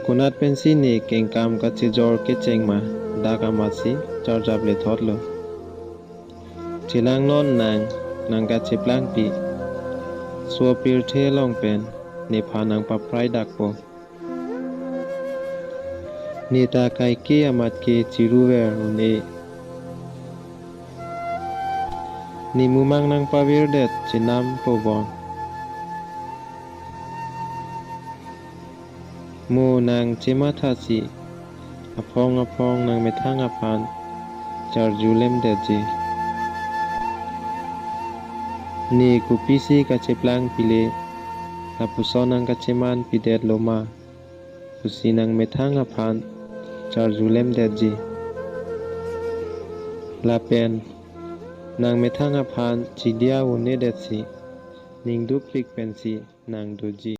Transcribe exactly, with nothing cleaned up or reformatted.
Konat pensi ne kengkam kachejor kecheng ma, dak amatsi charjap le thotlo. Chelangnon nang, nangkacheplangpi. Laso apirthe along pen nephan nangpapraidakpo. Ne ta kaike amat ke chiruver un-e. Ne mumang nangpavirdet chenam po bon. Mo nang chemathasi aphong aphong nangmethang aphan charjulemdetji. Ne kopisi kacheplangpile, lapuson nangkachemanpidetloma pusi nangmethang aphan charjulemdetji. Lapen nangmethang aphan chidia un-edetsi, ning dukpik pensi nangdoji.